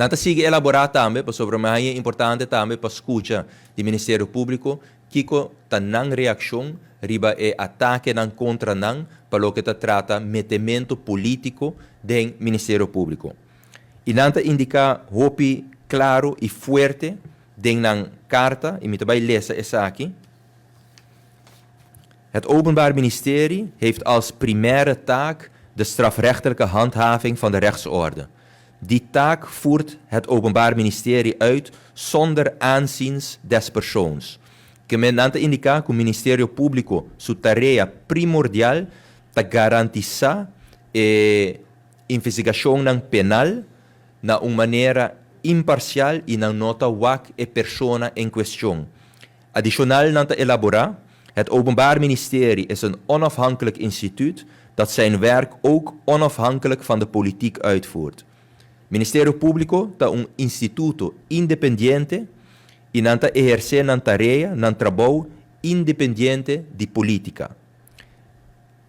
Nan ta sigui elaborá tambe, pasobra mi haña importante tambe pa skucha di Ministerio Públiko kiko ta nan reakshon riba e atakenan kontra nan pa loke ta trata metementu polítiko den Ministerio Públiko. I nan ta indiká hopi klaro i fuerte den nan karta, i mi ta bai lesa esaki. Het Openbaar Ministerie heeft als primaire taak de strafrechtelijke handhaving van de rechtsorde. Die taak voert het Openbaar Ministerie uit zonder aanziens des persoons. Ke men nan ta indiká ku Ministerio Públiko su tarea primordial ta garantisá e investigashonnan penal na un manera imparsial i nan no ta wak e persona en kuestion. Adishonal nan ta elaborá, Het Openbaar Ministerie is een onafhankelijk instituut dat zijn werk ook onafhankelijk van de politiek uitvoert. Ministerio Públiko ta un instituto independiente i nan ta ehersé nan tarea, nan trabou, independiente di polítika.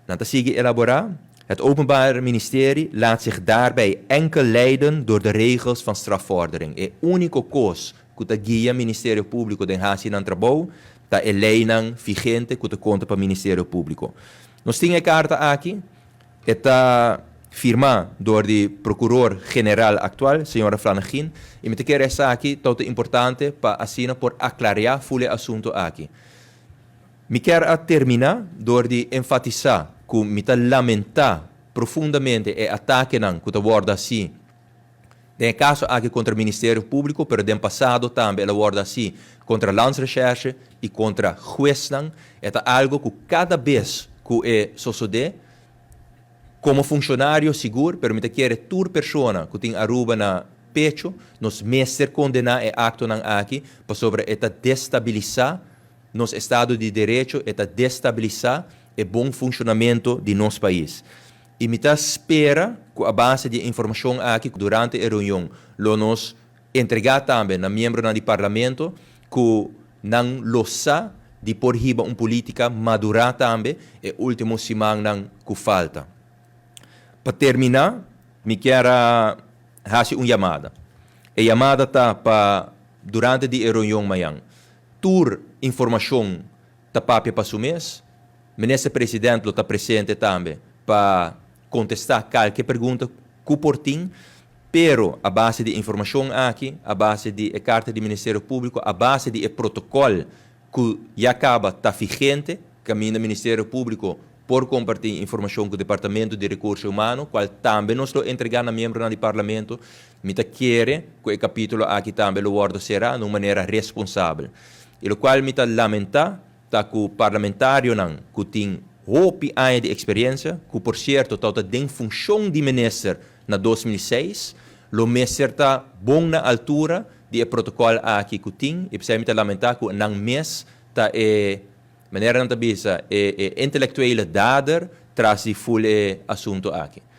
Nan ta sigui elaborá, Het Openbaar Ministerie laat zich daarbij enkel leiden door de regels van strafvordering. E úniko kos ku ta guia Ministerio Públiko den hasi nan trabou ta e leinan vigente ku ta konta pa Ministerio Públiko. Nos tin e karta aki, e ta firmá dor di Prokuror General aktual, señora Flanegin, i mi ta kere esaki ta importante pa asina por aklariá ful e asuntu aki. Mi kier a terminá dor di enfatisá ku mi ta lamentá profundamente e atakenan ku ta wòrdu hasí den e kaso aki kontra Ministerio Públiko, pero den pasado tambe el a wòrdu hasí kontra Landsrecherche i kontra huesnan. E ta algu ku kada bes ku e sosodé, komo funshonario sigur, pero mi ta kere tur persona ku tin Aruba na pecho, nos mester kondená e aktonan aki, pasobra e ta destabilisá nos estado di derecho, e ta destabilisá e bon funshonamentu di nos pais. I mi ta spera ku a base di e informashon aki durante e reunion lo nos entregá tambe na miembronan di Parlamento ku nan lo sa di por hiba un polítika madurá tambe e último simannan ku falta. Pa terminá mi kier a hasi un yamada. E yamada ta pa durante di e reunion mañan tur informashon ta papia pa su mes. Minister President lo ta presente tambe pa kontestá kalke pregunta ku por tin, pero a base di e informashon aki, a base di e karta di Ministerio Públiko, a base di e protokòl ku ya kaba ta vigente, kaminda Ministerio Públiko por kompartí informashon ku Departamento di Rekurso Humano, kual tambe nos lo entregá na miembronan di Parlamento, mi ta kere ku e kapítulo aki tambe lo wòrdu será na un manera responsabel. I lokual mi ta lamentá ta ku parlamentarionan ku tin hopi aña di eksperensia, ku por sierto tabata den funshon di minister na 2006, lo mester ta bon na altura di e protokòl aki ku tin, i p'esei mi ta lamentá ku nan mes ta e, manera nan ta bisa, e intelektuele dader tras di ful e asuntu aki.